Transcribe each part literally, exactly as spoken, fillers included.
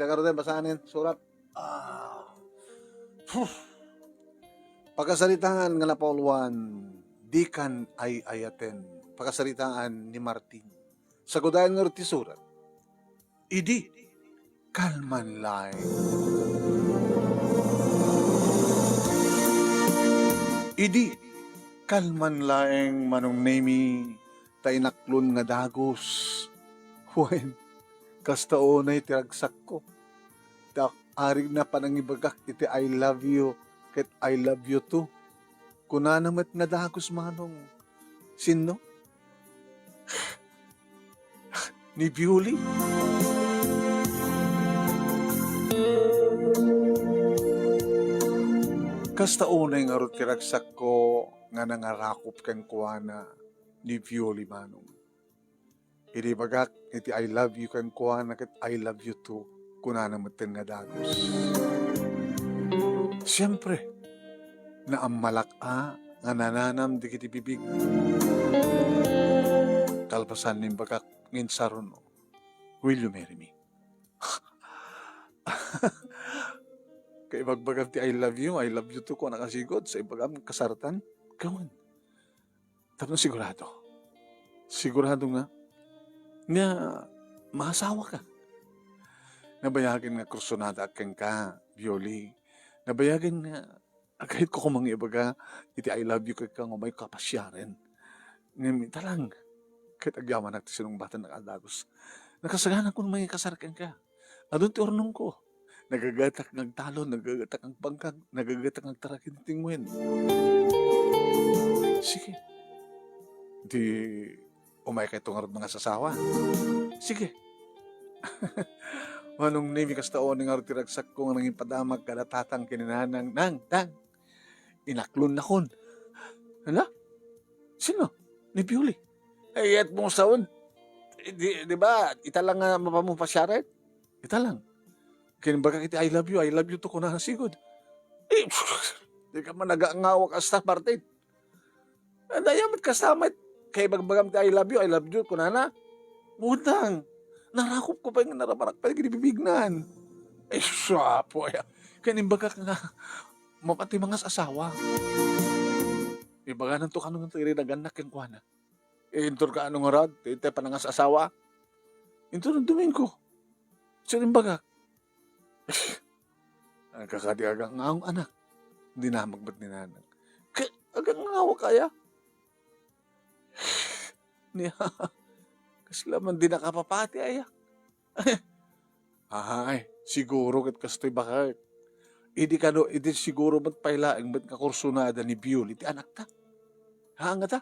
Tagaruden, basanen, surat. Ah. Huh. Pakasaritaan nga napauluan, dikan ay-ayaten. Pakasaritaan ni Martin. Sagudayan nga ti surat. Idi kalman laeng. Idi kalman laeng, Manong Nemi, ta inaklon nga dagus. Wen, kasta unay ti ragsakko. Ta arigna panangibagak iti "I love you" ket "I love you too." Kunana met nga dagus, Manong. Sinno? Ni Bioli? Kasta unay ngarud ti ragsakko nga nangarakop kenkuana ni Bioli, Manong. Idi ibagak iti "I love you" kenkuana ket "I love you too," kunana metten nga dagus. Siempre, naammalak a nga nananam dagiti bibig. Kalpasan, imbagak nga insaruno, "Will you marry me?" Kaibagbagam ti "I love you, I love you too," kunak a sigud, sa imbagam kasartan. Gawen. Tapno sigurado. Sigurado nga, nga maasawaka. Nabayagen nga kursunada kenka, Bioli. Nabayagen nga agayatko koma nga ibaga iti "I love you" kenka nga umayka pasiaren. Ngem ita lang, ket agyamanak ti sinungbatannak a dagus. Nakasaganankon mangikasar kenka. Adun ti urnongko. Nagagatak nga agtalon, nagagatak nga agbangkag, nagagatak nga agtarakid iti nguen. Sige. Di umaykayto ngarud mangasasawa. Sige. Manong Nemi, kasta unay ngarud ti ragsakko nga nangipadamag kada tatang ken ni nanang. Nang, tang, inaklonnakon. Hala? Sino? Ni Bioli? Ay, ket mo saon. Eh, di, di ba, ita lang nga mapamupasiaren? Ita lang. Ken imbagak iti "I love you, I love you too," kunana sigud. Eh, di ka man nagangawak kasta, Martin. Ania met kasta met, kaibagbagam ti "I love you, I love you," kunana. Utang. Narakopko pay nga naramarak pay dagiti bibignan. Eh, sus, Apo, aya. Ken imbagak nga, mapati mangas-asawa. Ibagananto kano nga ti rinagannak kenkuana. Intor ka ano ngarud, ti, ti panangas-asawa? Intor Domingo. Sino imbagak? Agkakadi agangaw, anak. Dinamag met ni nanang. Ka-, agangawak aya? Ni, kasla man di nakapapati aya. Ay, siguro ket kastoy baket. Idi kano, idi siguro met pay laeng met nga kursunada ni Bioli ti anakta. Haan ngata?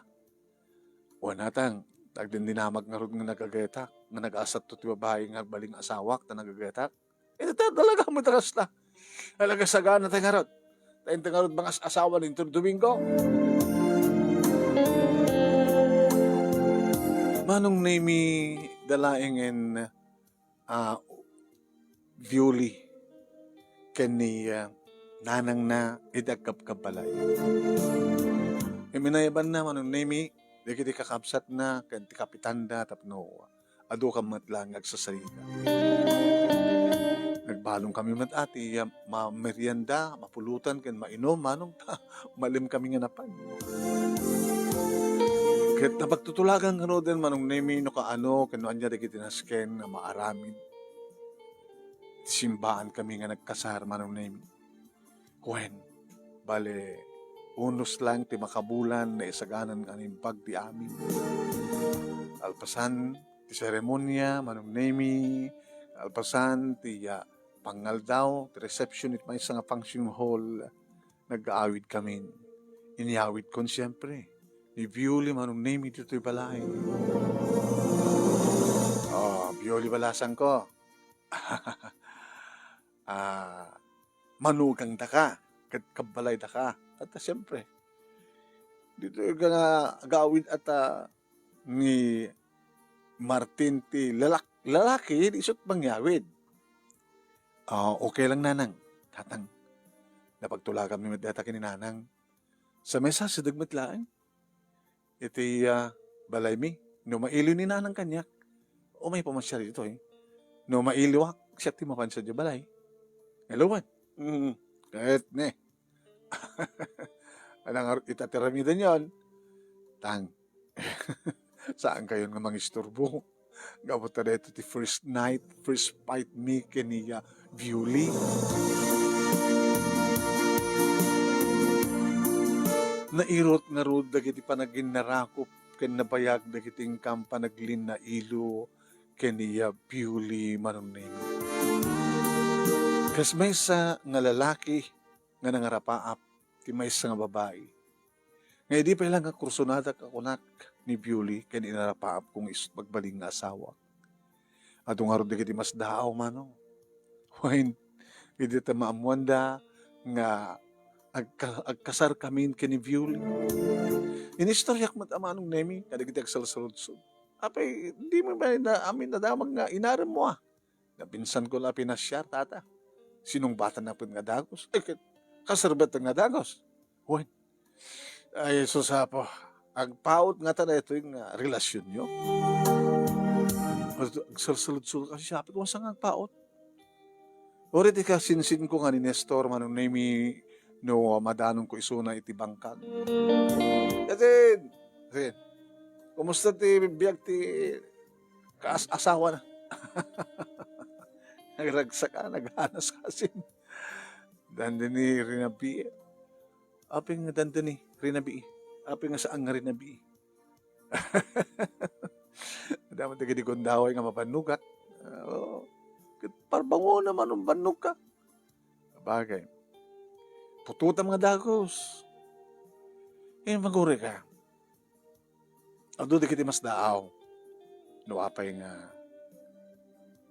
Wen, natang, agdindinamag ngarud nga nagagayatak, nga nagaasatto ti babai nga agbalin nga asawak ta nagagayatak. Ita talaga met a kasta. Talaga sagana tayo ngarud. Ta inta ngarud mangas-asawa ni Intor Domingo. Manong Nemi, dalaengen, ah, Violi ken ni, ah, nanangna iti agkabkabbalay. Iminayabanna, Manong Nemi, dagiti kakabsatna ken ti kapitanda tapno adu kami met laeng nga agsasarita. Nagbalong kami met a ti, ah, mamerienda, mapulotan ken mainum, manong ta malem kami nga napan. Ket napagtutulagan ngaruden, Manong Nemi, no kaano ken no ania dagiti nasken a maaramid simbaan kami nga nagkasar, Manong Nemi. Wen, bale, unos laeng ti makabulan naisaganan nga naimbag ti amin. Kalpasan ti seremonia, Manong Nemi, kalpasan ti, ah, pangaldaw, ti reception iti maysa nga function hall, nag-aawid kamin. Inyawidkon, siempre, ni Bioli, Manong Nemi, ditoy balay. Oh, Bioli, balasangko. Ah, manugangdaka, ket kabbalaydaka. At, ah, siempre, ditoy nga agawid at, ah, ni Martin ti lalak-, lalaki, di isut mangyawid. Ah, okay lang, Nanang. Tatang, napagtulaganmi met dayta ken ni Nanang. Sa mesa, sideg met laeng iti, ah, balaymi. No mailiw ni Nanang kaniak, umay pamasiar ditoy. No mailiwak, siak ti mapansa idiay balay. Hello, man. Mm, ket ne. Anang ar-, ita ti aramidenyon. Tang. Saankayon nga mangisturbo. Gapu ta daytoy ti first night, first fight mi ken ni, ah, Viewly. Nairut ngarud dagiti panaginnarakop ken nabayag dagiti inkam panaglinnailo ken ni, ah, Viewly Manong Nemi. Kas maysa nga lalaki nga nangarapaap ti maysa nga babai. Nga idi pay la nga kursunada kakunak ni Viewly ken inarapaapko nga isu ti agbalin nga asawak. Adu ngarud dagiti masdaaw, Manong. Wen, idi ta maammoanda nga agka-, agkasarkamin ken ni Viewly. Inistoriak met a Manong Nemi kadagiti agsalsaludsod. Apay, dimo ba na-, amin nadamag nga inaremmo, a? Napinsanko la a pinasiar, tata. Sinungbatannak met nga dagus. Ay, ket, kasarbet nga dagus. Wen. Ay, sus, Apo. Agpaut ngata daytoy nga relasionyo. Agsalsaludsod kasi siya, apay, kung saan nga agpaut? Uray ti kasinsinko nga ni Nestor, Manong Nemi, no madanonko isuna iti bangkag. Kasin, kasin, kumusta ti biag ti kaas-asawana? Nagragsak a, naghanas kasin. Dandani rinabii. Apay nga dandani rinabii? Apay nga saan nga rinabii? Adda met dagiti gundaway nga mabannogak. Ah, oo. Ket parbangona man no bannogka. Sabagay. Putotam nga dagus. Eh, magurayka. Adu dagiti masdaaw. No apay nga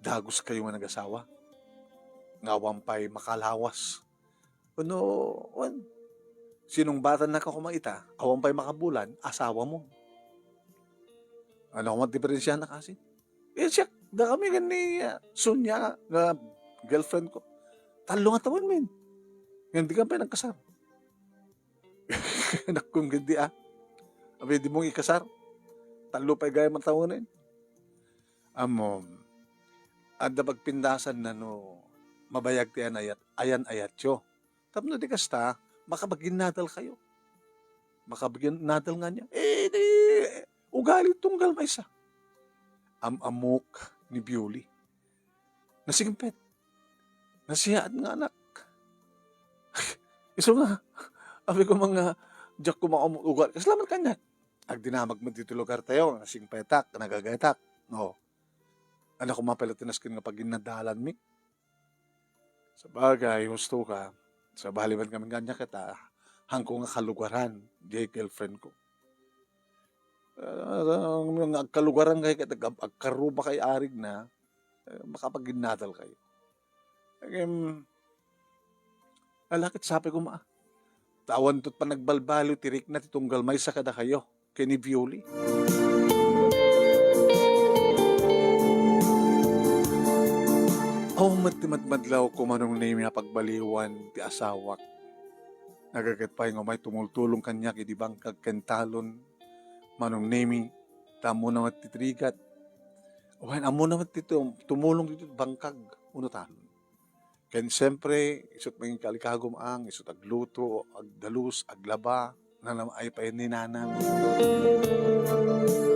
daguskayo nga nagasawa, nga awan pay makalawas. Wenno, wen, sinungbatannaka koma ita, awan pay makabulan, asawamo. Ania koma ti diferensiana kasin? Eh, siak, dakami ken ni, ah, Sonia nga girlfriend ko. Tallo nga tawen min. Ngem dikami pay nagkasar. Nakkon ketdi, a. Apay, dimo ikasar. Tallo pay gayam a tawen. Ammom, adda pagpindasanna no mabayag ti ayan-ayat-, ayan-ayatyo. Tapno di kasta, makabaginnadalkayo. Makabaginnadal nga niya. Eh, di, ugali tunggal maysa. Am-ammok ni Bioli. Nasingpet. Nasiyaat nga anak. Isu nga, apay ko nga, diak ko makaum-, ugali. Kasla met kaniak. Agdinamag met ditoy lugartayo, nasingpetak, nagagatak. No. Ania koma pay la ti nasken nga paginnadalanmi. Sabagay, husto ka. Sabali met ngamin kaniak ket, ah, haanko nga kalugaran, diay girlfriend ko. Ah, nga agkalugarankayo ket ag-, agkarrubakayo arigna, eh, makapaginnadalkayo. Ngem, ala ket sapay koma. Ta awanto panagbalbaliw ti rikna ti tunggal maysa kadakayo ken ni Bioli. Awan met ti madmadlawko, Manong Nemi, a pagbaliwan ti asawak. Nagaget pay nga umay tumultulong kaniak idi bangkag ken talon, Manong Nemi, ta ammona met ti rigat. Wen, ammona met ti tum-, tumulong ditoy bangkag wenno talon. Ken siempre, isu't mangikalikagum ang, isu't agluto, agdalus, aglaba, nanam-ay pay ni nanang.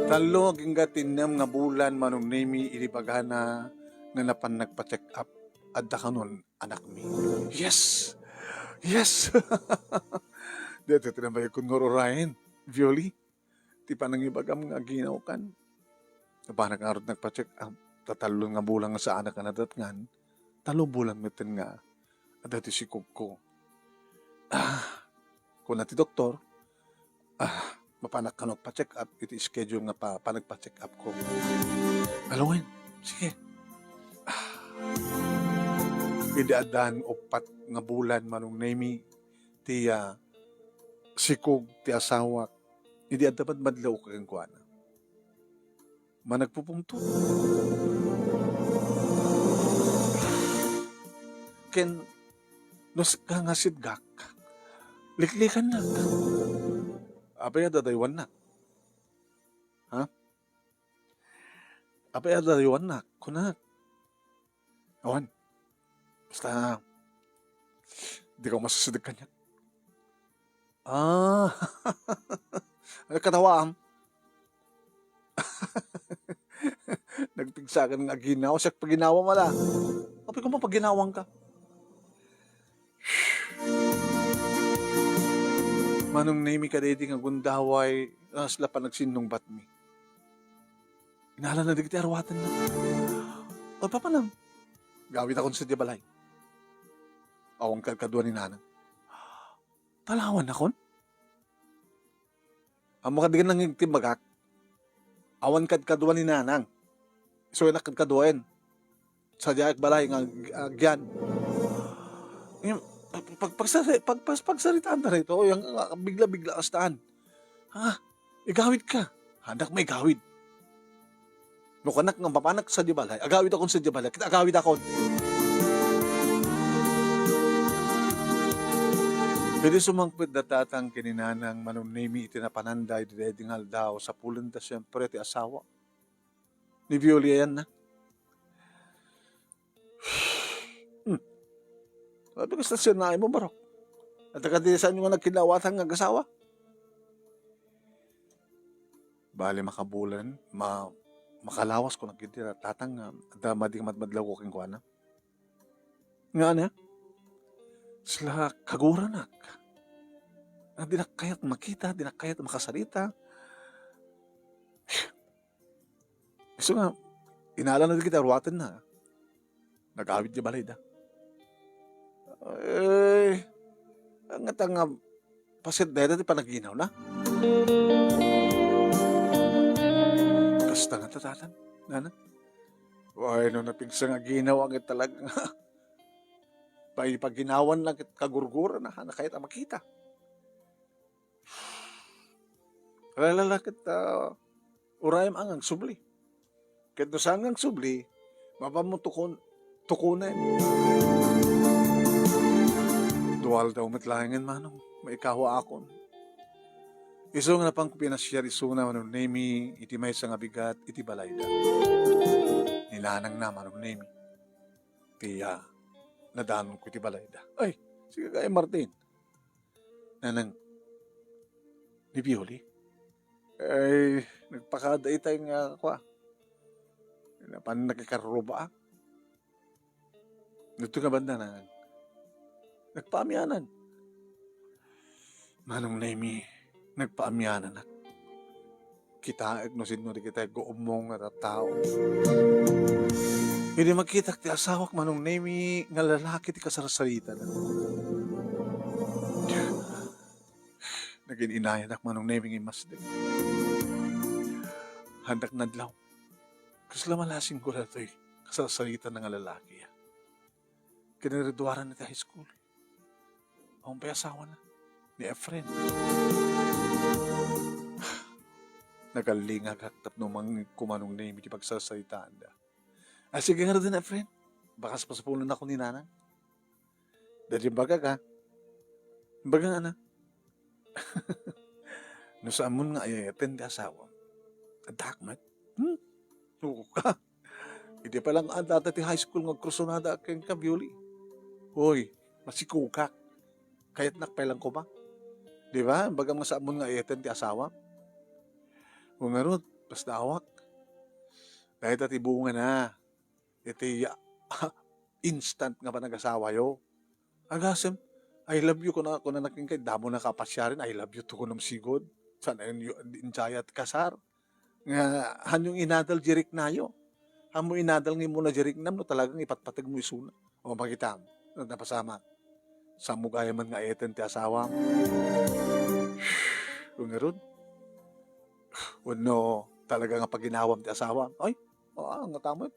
Tallo agingga tinnem nga bulan, Manong Nemi, idi bagana nga napan nagpa-check up. Adda kanon anakmi. Yes! Yes! Daytoy ti nabayagkon nga ur-urayen, Violi. Ti panangibagam nga aginaw kan. Napanak ngarud nagpa-check up. Ta tallo nga bulan nga saanak a nadatngan. Tallo bulan metten nga adda ti sikogko. Ah, kuna ti doktor, ah, mapanak kano agpa-check up iti schedule nga pa-, panagpa-check up ko. Alongen, sige. Ah. Idi addan uppat nga bulan, Manong Nemi, ti, ah, sikog ti asawak, idi adda madmadlawko kenkuana. Managpupungtot. Ken no sika nga sidgak, liklikannak. Apay a dadaywannak? Ha? Apay a dadaywannak? Kunak. Awan. Basta, dika masasdek kaniak. Ah, nagkatawaam. Nagpigsakan nga aginaw, siak paginawam ala. Apay koma paginawangka. Manong Nemi kadaydi nga gundaway, ah, sila pa nagsinnungbatmi. Inalana dagiti arwatenna. O, papanam? Gawidakon sadiay balay. Awan kadkadua ni nanang. Talawannakon? Ammok a di nangngeg ti imbagak. Awan kadkadua ni nanang. Isunak kadkaduaen. Sadiay balay nga ag-, agyan. Ngem, pag-, pag-, pagsari-, pag-, pas-, pagsaritaan ta daytoy, nga bigla-bigla kastan. Ha? Igawidka. Haannak maigawid. No kunak nga mapanak sadiay balay, agawidakon sadiay balay, ket agawidakon. Idi sumangpet da tatang ken ni nanang, Manong Nemi, iti napananda idi daydi nga aldaw, sapulenda siempre ti asawa. Ni Violi ayanna. Hmm. Sabi ko, "Kasta sirnaay mo, barok. At kadi saan nga nagkinawatan nga agasawa?" Bali, makabulan, ma-, makalawas ko nagkita tatang nga, adda madi nga madmadlaw ko kenkuana. Nga ania? Sila kaguranak. Nga di na kayat makita, di na kayat makasarita. Isu nga, inalana dagiti arwatenna. Nagawid diay balayda. Eh, ngata nga paset dayta ti panaginawna. Kasta nga tatatan, nana? Way, no napigsa nga aginaw, ket talaga nga pay-, paginawan lang ket kagurgurana, haanna kayat a makita. Alala ket, ah, urayem nga agsubli. Ket no saan nga agsubli, mapanmo tukon-, tukonen. Dua aldaw met laengen, Manong, maikahuaakon. Isu nga napanko pinasiar isuna, Manong Nemi, iti maysa nga bigat iti balayda. Ni nanangna, Manong Nemi, ti, ah, nadanonko iti balayda. Ay, sige kay Martin. Nanang, ni Pioli? Ay, nagpakada itay nga, kua, napan nakikarruba. Dito nga banda, nanang, nagpaamianan. Manong Nemi, nagpaamianan. Kitaek no sinno dagiti agguummong nga tattao. Idi makitak ti asawak, Manong Nemi, nga lalaki ti kasarsaritana. Nagin-inayanak, Manong Nemi, nga immasdek. Haandak nadlaw. Kasla malasing ko datoy kasarsaritana nga lalaki, a. Kiniriduaran iti high school. Awan pay asawana. Ni Efren. Nagalingagak tapno mangngegko, Manong Nemi, ti pagsarsaritaanda. A, sige ngaruden, Efren. Bakas pasapulennakon ni nanang. Daydi imbagak, a. Imbagak, ana. No saan mon nga ay-ayaten ti asawam, addaak met. Hmm? Suka. Idi pay lang adda ti high school nga agkursunada kenka, Bioli. Hoy, masikogak. Kayatnak pay lang koma. Di ba? Imbagam nga saan mon nga ay-ayaten ti asawam. O ngarud, pasdaawak. Dayta ti bungana iti instant nga panagasawayo. Agasem, "I love you," kuna, kunana kenka, "Damo na kapasiaren, I love you too," kunam sigud. Saan a yu-, injayat kasar? Nga, hanyo inadal di riknayo. Hanmo inadal nga immuna di riknam no talagang ipatpateg mo isuna. O, makitam, napasamak. Saan mo gayam nga ay-ayaten ti asawam? Ngarud, wenno talaga nga paginawam ti asawam? Ay, o, a, ngata met.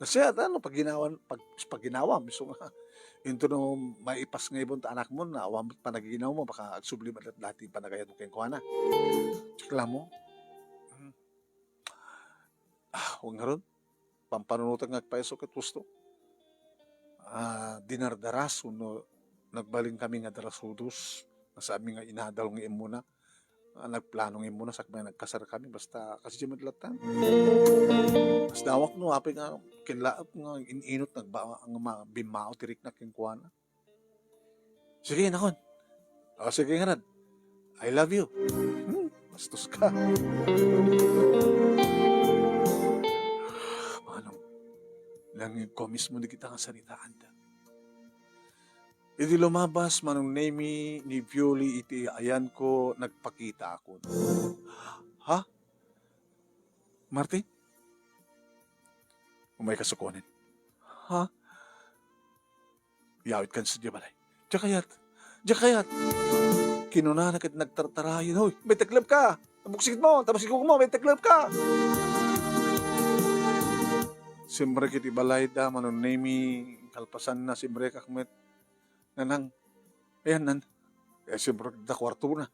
Nasiat, ano, paginawan, pag-, paginawam. So, nga, into no maipas nga ibon ta anakmo, na awan panaginawmo, baka agsubli met dati panagayat mo kenkuana. Reklamo. Hmm. Ah, wen ngarud, pampanunotek nga agpaiso ket husto. Ah, dinardaras wenno nagbalin kami nga darasudos, nga saanmi nga inadal nga immuna. Ah, nagplano nga immuno sakbay nagkasar kami, basta kasdiay met latta. Kasdawak no, apay nga kinlaat nga in-inut nagba-, nga ma-, bimmao ti riknak kenkuana. Sige, nakon. O, sige ngarud. I love you. Hmm, bastos ka. Manong, nangigko mismo di kita nga saritaanda. Idi lumabas, Manong Nemy, ni Violi iti ayanko, nagpakitaakon. Ha? Martin? Umayka sukonen. Ha? Iyawitkan sadiay balay. Diak kayat. Diak kayat. Kinunana ket nagtartarayan, "Hoy, may teklep ka! Tabuksigmo! Tabuksigmo! May teklep ka!" Simrek iti balayda, Manong Nemy, kalpasanna, simrekak met. Nanang, ayan nan. Eh, simrek da kuartona.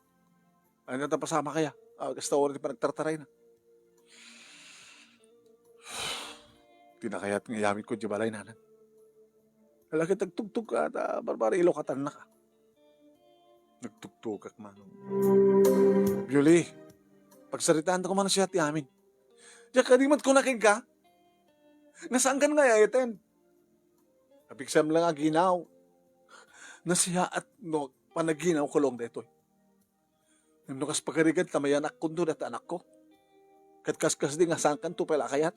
Ay, napasamak aya. Ah, kasta oras ti panagtartarayna. Di na kayat nga iyawitko diay balay, Nanang. Ala ket agtugtog ka, ta barbara, ilokatannaka. Nagtugtogak, Manong. Violi, pagsaritaanta koma no siak ti amin. Diak kadi met kuna kenka? Nga saankan nga ay-ayaten? Napigsam lang aginaw. Nasiaat no panaginawko laeng daytoy. Ngem no kas pagarigan ta mayanak kunto dayta anakko. Ket kaskasdi nga saankanto pay la a kayat.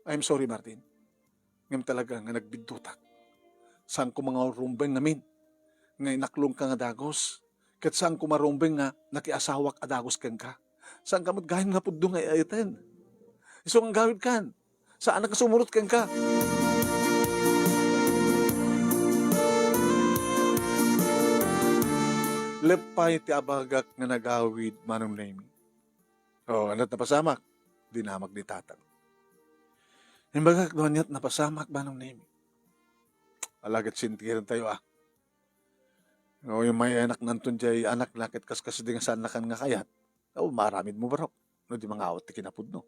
I'm sorry, Martin. Ngem talaga nga nagbiddutak. Saanko nga marumbeng ngamin nga inaklongka nga dagus. Ket saanko marumbeng nga nakiasawak a dagus kenka. Saanka met gayam nga pudno nga ay-ayaten. Isu nga agawidkan. Saanak nga sumurot kenka. Leppay ti abagak nga nagawid, Manong Nemy. O, ania't napasamak? Dinamak ni Tatang. Imbagak no ania't napasamak, Manong Nemy. Ala ket sintiren tayo, a. No, yung may anak nanton diay anak na ket kaskasdi nga saannakan nga kayat. O, maaramidmo barok no di mangawat ti kinapudno.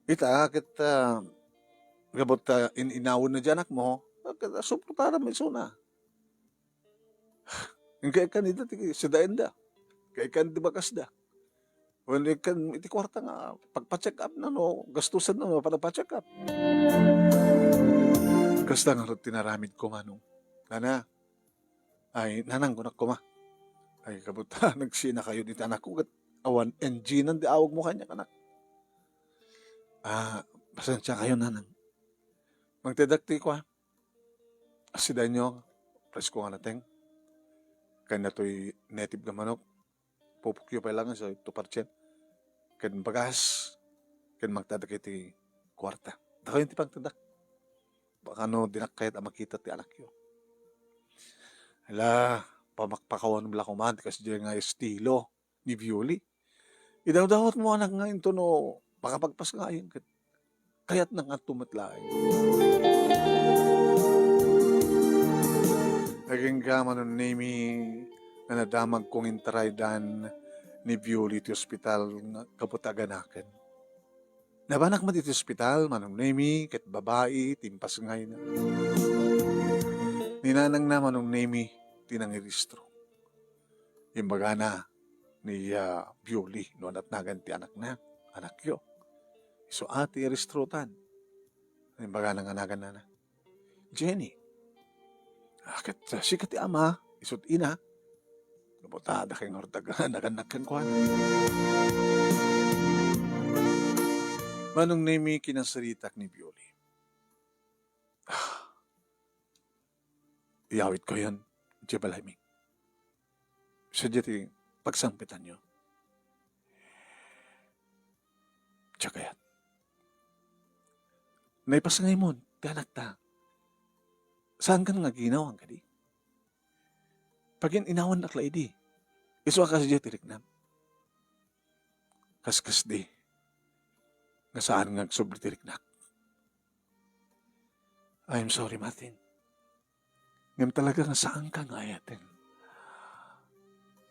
Ita, ket, ah, gapu ta in-inawenna diay anakmo, ket, ah, suportaram isuna. Inkay kan ida ti sidaenda. Inkay kan ti bakasda. Wenno inkay iti kuarta nga pagpa-check up na no, gastusen na no, pagpa-check up. Kasta ngarud ti inaramidko, Manong. Nana, ay, Nanang, kunak koma. Ay, gapu ta nagsinakayo iti anakko, ket awan engine-an ti awagmo kaniak, anak. Ah, pasensiakayo, Nanang. Mangtedak ti kua. Sidaenyo, presko nga nateng. Ken datoy native nga manok. Pupokyo pay lang, so, two percent. Ken bagas, ken mangtedak iti kuarta. Dakayo ti pangtedak. Baka no, dinak kayat a makita ti anakyo. Ala, pamakpakawan la koma ti kasdiay nga estilo ni Violi. Idawdawatmo, anak, nga inton no makapagpasngayen ket kayatna nga adto met laeng. Agingga, Manong Nemy, nga nadamagko nga intaraydan ni Violi ti ospital nga gapu ta aganaken. Nabanak met iti ospital, Manong Nemy, ket babai ti impasngayna. Ni nanangna, Manong Nemy, ti nangiristro. Imbagana ni, ah, Violi no ania't nagan ti anakna, "Anakyo, isu a ti iristrotan." Imbagana nga nagan nana, "Jenny." "Ah, ket, ah, sika ti ama, isu't ina." Gapu ta dakay nga urdag nagannak kenkuana. Manong Nemy, kinasaritak ni Violi. Iyawitko yon, diay balaymi. Sadiay ti pagsangpetanyo. Diak kayat. Naipasngaymo ti anakta. Saankan nga aginawan kadi? Pagin-inawannak la idi. Isu a kasdiay ti riknam. Kaskasdi nga saan nga agsubli ti riknak. I'm sorry, Martin. Ngem talaga nga saanka nga ayaten.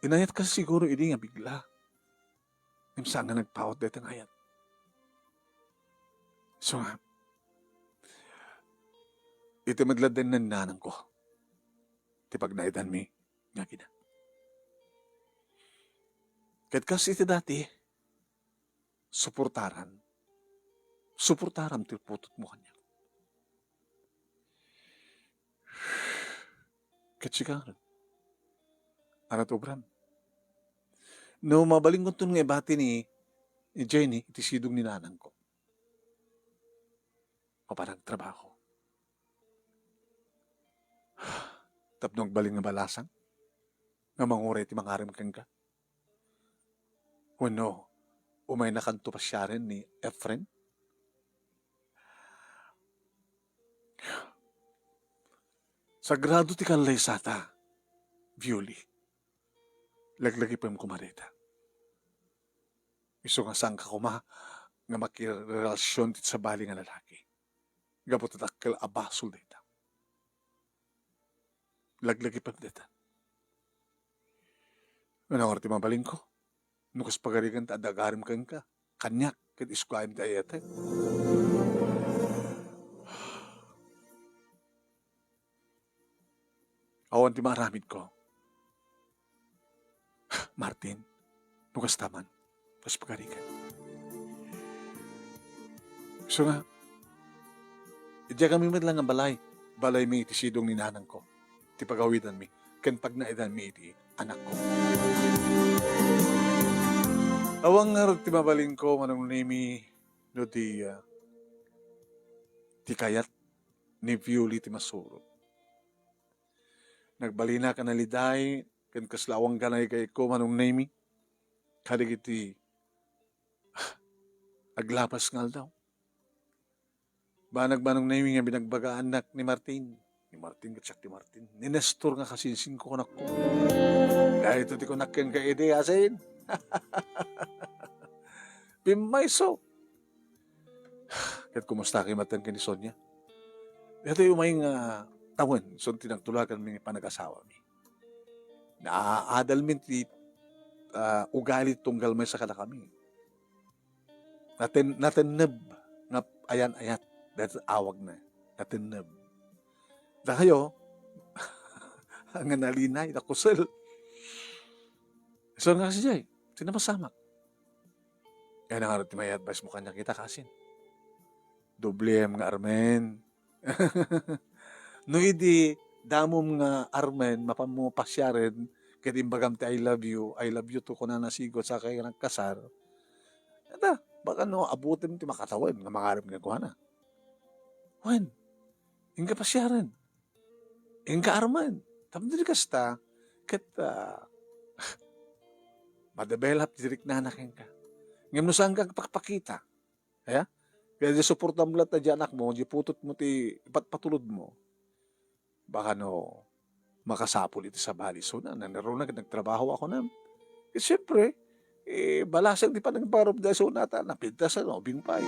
Inayatka siguro idi nga bigla. Ngem saan nga nagpawat dayta nga ayat. So nga, iti met laeng ni nanangko ti pagnaedanmi nga agina. Ket kas iti dati, suportaran. Suportaram ti putotmo kaniak. Ket sika, ania ti obram? No mabalinkonton nga ibati ni, ni Jenny iti sidong ni nanangko, mapan agtrabaho. Tapno agbalin nga balasang nga manguray ti mangarem kenka. Wenno, umaynakanto pasiaren ni Efren? Sagrado ti kallaysata, Violi. Laglagipem koma dayta. Isu nga saanka koma nga makirelasion ti sabali nga lalaki. Gapu ta dakkel a basol dayta. Laglagipem dayta. Ania ngarud ti mabalinko? No kas pagarigan ta adda agarem kenka, kaniak ket isu gayam ti ay-ayatek. Awan ti maaramidko. Martin, no kasta man, kas pagarigan. Isu nga, idiakami met laeng nga balay, balaymi iti sidong ni nanangko, ti pagawidanmi, ken pagnaedanmi iti anakko. Awan ngarud ti mabalinko, Manong Nemi, no di, ah, ti kayat ni Violi ti masurot. Nagbalinak a naliday ken kasla awan ganaygayko, Manong Nemi, kadagiti aglabas nga aldaw. Banag, Manong Nemi, nga binagbagaannak ni Martin. Ni Martin, ket siak ti Martin. Ni Nestor nga kasinsinko, kunakko. Daytoy ti kunak kenka idi, asin. Bimmayso. Ket kumusta kay met ken ni Sonia? Daytoy umay nga tawen, isu ti nagtulaganmi nga panag-asawami. Naadalmin ti, ah, ugali tunggal maysa kadakami. Naten-, natenneb nga ayan-ayat daytoy awagna. Natenneb. Dakayo, nga nalinay, nakusel. Isu nga kasdiay, ti napasamak. Ania ngarud ti may advice mo kaniak ita, kasin? Doblem nga armen. No idi damom nga armen, mapanmo pasiaren, ket imbagam ti "I love you, I love you too," kunana, sigut, sakay nga nagkasar. Ita, baka no, abutem ti makatawen nga mangarem kenkuana. Wen, inka pasiaren. Inka armen. Tapno di kasta, ket, ah, madevelop ti riknana kenka. Ngem no saanka agpakpakita, aya? Kaya di suportam latta di anakmo, di putotmo ti ipatpatulodmo. Baka no, makasapul iti sabali. So, na, naniruna ket nagtrabaho ako na. Eh, siyempre, eh, balasang ti panagparop da so nata, napintas, ano, ubing pay.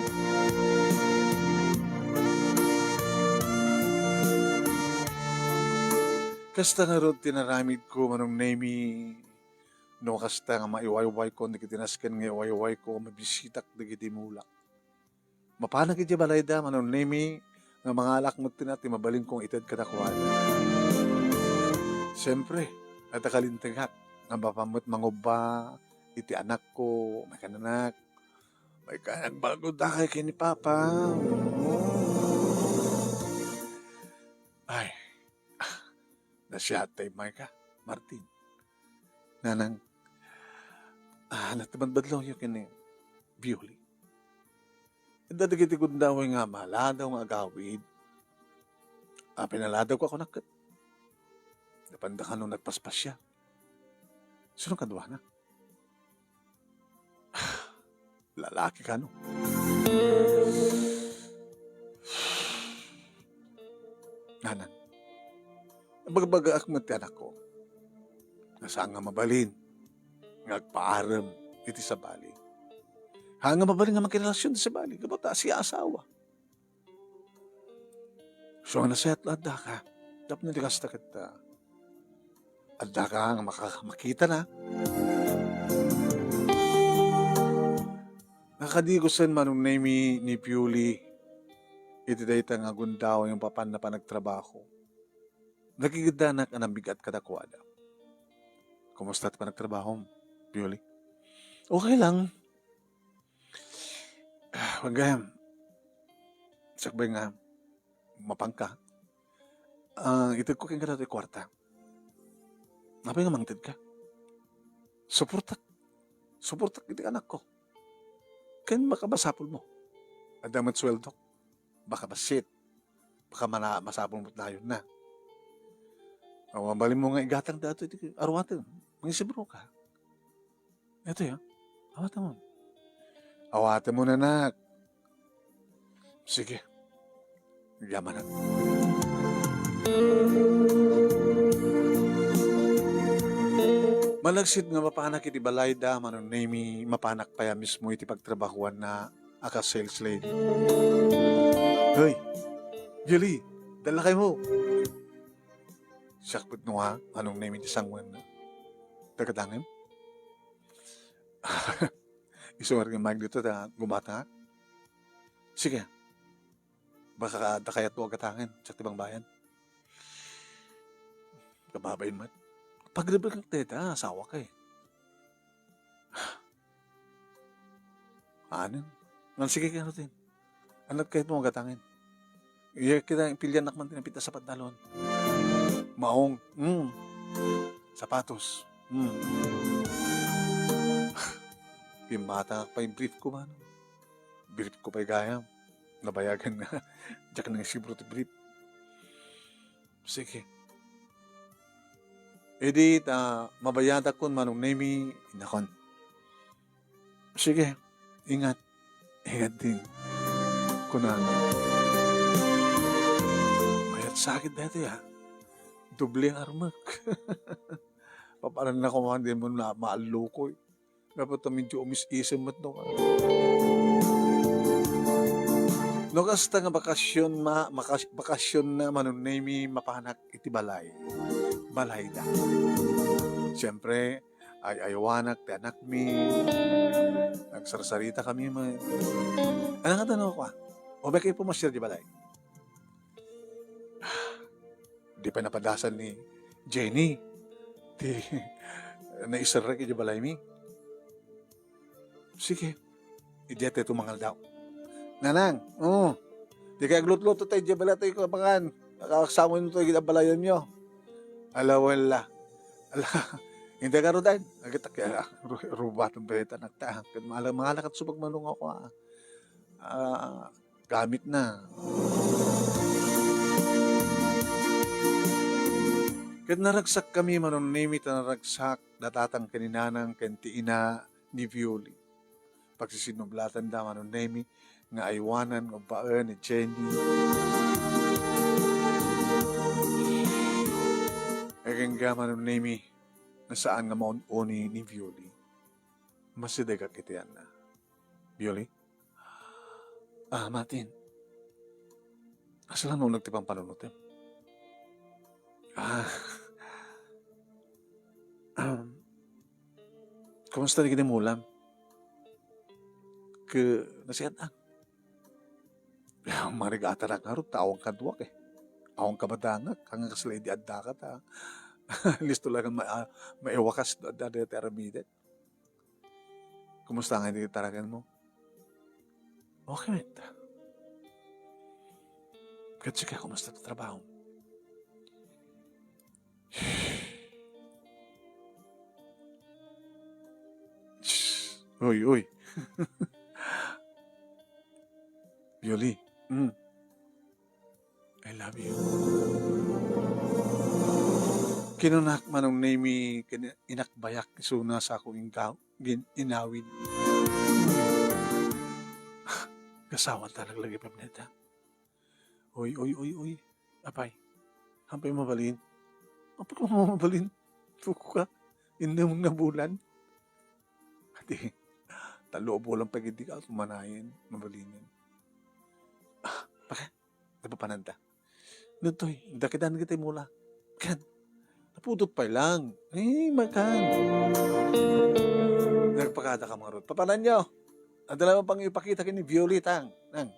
Kasta ngarud ti naramidko, Manong Nemi, no kasta nga maiwaywayko, dagiti nasken nga iwaywayko, mabisitak dagiti mulak. Mapanak idiay balayda, Manong Nemi, nga mangalak met ti mabalinko nga ited kadakuada. Siyempre, adda kalintegak nga mapan met mangubba iti anakko, maikananak, maikananak balgod dakay ken ni Papa. Ay, nasiatta immay ka, Martin. Nanang, ah, nagtibadbadlawyo ken ni Violi. Adda dagiti gundaway nga maladaw nga agawid. Ah, pinaladawko a kunak ket. Napanda kano nagpaspasiar. Sino kaduana? Lalaki kano? Nanang, nabagbagaak met ti anakko. Nga saan nga mabalin nga agpaarem iti sabali. Saan nga mabalin nga makirelasion ti sabali. Gapu ta siya asawa. So, nga nasayaat la addaka. Tapno di kasta ket, ah, addaka nga maka-, makita na. Nakadigosen, Manong Nemi, ni Pioli iti dayta nga gundaway nga papanna panagtrabaho. Nagigiddanak a nabigat kadakuada. Kumusta ti panagtrabahom, Pioli? Okay lang. Ah, gayam, sakbay nga, mapanka. Ah, itedko kenka datoy kuarta. Apay nga mangtedka? Suportak. Suportak iti anakko. Ken baka masapulmo. Adda met suweldok. Baka bassit. Baka mana-, masapulmo dayonna. Aw, mabalinmo nga igatang datoy iti aruatem. Mangisibro ka. Ito ya. Awatem mo. Awatem mo, anak. Sige. Yamanak. Malagsid nga mapanak iti balayda, Manong Nemy, mapanak pay a mismo iti pagtrabahoanna a kas sales lady. Hoy, Julie, dallakaymo. Siak pudno nga, Manong Nemy, ti sangoenna. Tagatangem? Isu nga rin dito, ta gumata nga. Sige. Baka adda kayatmo a gatangen, siak ti bangbayan. Kababain met. Pagrebel kang teta, asawa ka eh. Anen? Ngan sige kano tin. Anat kayatmo a gatangen. Iya kita, pilian nak man tinapit a sapat dalon. Maong. Mm. Sapatos. Mm. Pimmata nga pay brief ko man. Brief ko pay gayam. Nabayagan nga. Diak nga sibro ti brief. Sige. Idi ta mabayadak kun Manong Nemy, inakon. Sige, ingat. Ingat din. Kunana. Mayat sakit dati, ha? Doble ang armak. Papanan na kumahan din mo na maallukoy. Dapat na medyo umis-isem met no. No, kasta nga bakasyon ma-, makas-, bakasyon na Manong Nemy mapanak iti balay. Balay da. Siyempre, ay-aywanak ti anakmi. Nagsarsarita kami man. Ano nga tanong ko, ah? O ba kayo pumasyar di balay? Di pa napadasan ni Jenny ti naiserrek iti balaymi. Sige. Idiay tayo tumangal daw. Nanang, oo. Di kayo agluto-luto tayo, di bala tayo kabangan. Nakakasamo nyo tayo, ginabalayonyo. Ala, wala. Ala, hindi ka rodan. Agad kaya, ru-, rubatan pa yung tanak ta. Kaya mga, mga lakat subag manong ako, ah. Ah, gamit na. Ket naragsak kami, Manong Nemy, ta naragsak, datatang ken ni nanang ken ti ina ni Violi. Pagsisinublatanda, Manong Nemy, nga aywanan nga ubbaen ni Jenny. Agingga, Manong Nemy, nga saan nga maun-uni ni Violi. Masidegak iti anna. Violi? Ah, Martin. Asla no nagtipan panunutem. Ah. Um, kumusta ni Mulam? Ke, nasiat ang. Marigata na karo, tawang kaduak eh. Awang kabadangak, kang kasla idi adda ka ta. Listo lang ma-, ah, maiwakas do adda ti aramiden. Kumusta nga iti taragan mo? Okay met. Ket sika, kumusta ti trabaho? Uy, uy. Violi. Mm. I love you. Kinunak, Manong Nemy, ken inakbayak isuna sa akong inggaw, gin-, inawid. Kasawan ta laglagi, Pamneta. Oy, oy, oy, oy. Apay. Apay mabalin. Apay ko mabalin. Tuko ka. Innem nga bulan. Ati, talo a bulan pa gid di ka tumanayen, mabalinen. Ah, baka, napapananta. Ditoy, dakidan kita mula. Kan, napudot pay lang. Eh, makan. Nagpakada ka, mga rod. Papanan nyo? Adala mo pang ipakita kini Violeta, nang.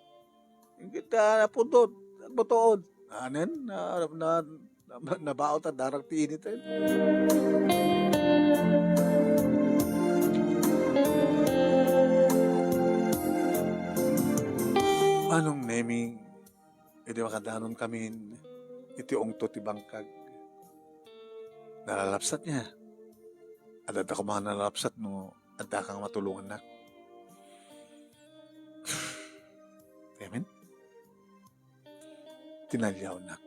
Kita napudot, butuod. Anen, na, na, na, nabaot at darag ti init, eh. Manong Nemi, idi makadanon kamin iti ungto ti bangkag. Nalalapsat niya. Adda koma nalalapsat no adda kang matulongannak. Amen? Tinaliawnak.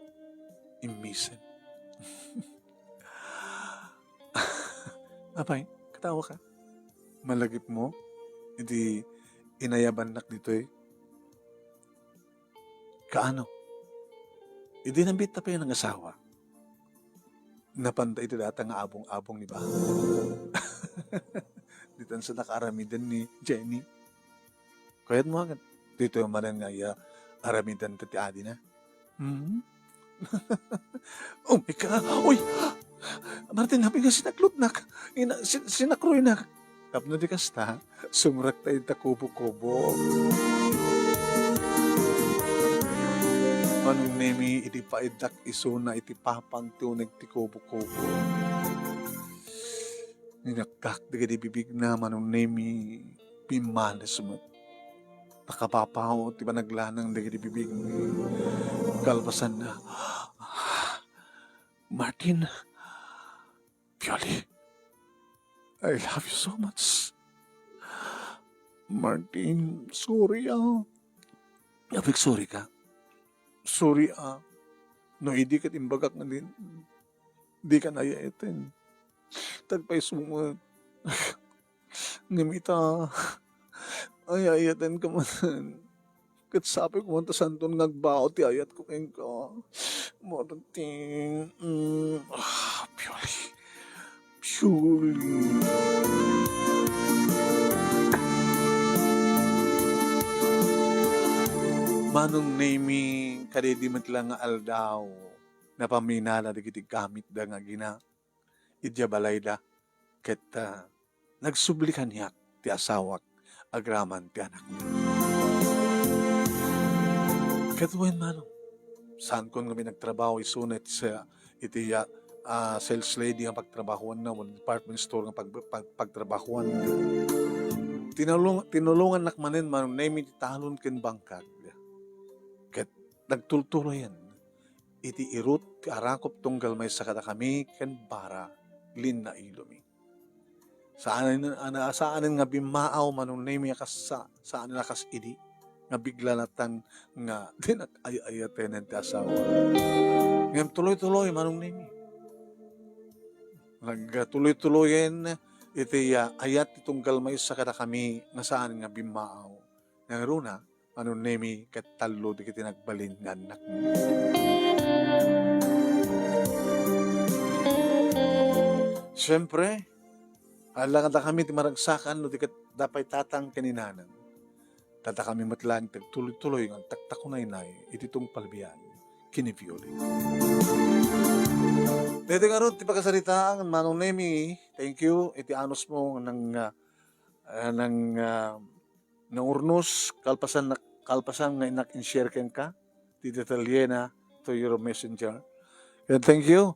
Immisen. Apay, katawa ka. Malagipmo, idi inayabannak ditoy. Kaano? Idi nabiit ta pay nangasawa. Napanda iti data nga abong-abong ni ba? Ditan sa nakaaramidan ni Jenny. Kayat mo agad. Dito yung manan nga iya aramidan ta ti adina. Hmm? Oh my God! Uy! Martin, happy nga sinaklutnak. Ina, sin-, sinakroynak. Tapno di kasta, sumrekta ita kubo-kubo. Manong Nemi, idi paiddak isuna iti papang ti uneg ti kubo-kubo. Ninakdak dagiti bibigna, Manong Nemi, pimmanes met. Nakapapao ti panaglanang dagiti bibigna. Kalpasanna, Martin, Pioli, I love you so much. Martin, sorry ah. Apay, sorry ka? Sorry ah. No, idi ket imbagak nga di, di ka nayayaten. Tagpayso met. Ngem ita, ay-ayatenka manen. Ket sapay koma ta saanton nga agbabain ti ayatko kenka. Martin, mm, ah, Pioli. Pioli. Manong Nemi, kadidi met la nga aldaw, napaminala dagiti gamitda nga agina idiay balayda, ket, ah, nagsubli kaniak ti asawak agraman ti anakna. Ket wen, Manong, saankon nga nagtrabaho isuna iti sa-, iti, ah, ah, sales lady nga pagtrabahoanna, wenno department store nga pag-, pag-, pagtrabahoanna. Tinulong-, tinulongannak manen, Manong Nemi, ti talon ken bangkag. Ket nagtultuloyen iti irut ti arakop tunggal maysa kadakami ken bara, linna ilomi. Saanen, ana, saanen nga bimmaaw, Manong Nemi, a kas sa-, saanen a kas idi nga bigla lattan nga dinak ay-ayatenen ti asawa. Ngem tuloy-tuloy, Manong Nemi. Nagtuloy-tuloyen iti, ah, ayat ti tunggal maysa kadakami nga saan nga bimmaaw. Nangruna, Manong Nemi, ket tallo dagiti nagbalin nga annakmi. Siempre, allangadakami ti maragsakan no di ket dapay tatang ken inanang. Dadakami met laeng ti agtuloy-tuloy nga agtaktakunaynay iti tungpal biag ken ni Pioli. Daytoy ngarud ti pakasaritaan, Manong Nemi, thank you iti anusmo nang, ah, ah, nang, ah, nangurnos, kalpasan, kalpasan nga innak in-share kenka ti detalyena to your messenger. And thank you.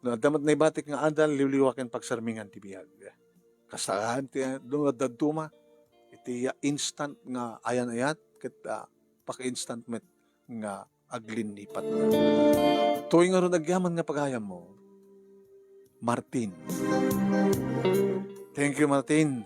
No adda met naibatik nga adal, liwliwa ken pagsarmingan ti biag. Kasagan ti, no adda duma, iti instant nga ayan-ayat, ket, ah, paka-instant met nga aglinnipatna. Toy ngarud agyaman nga pagayammo, Martin. Thank you, Martin.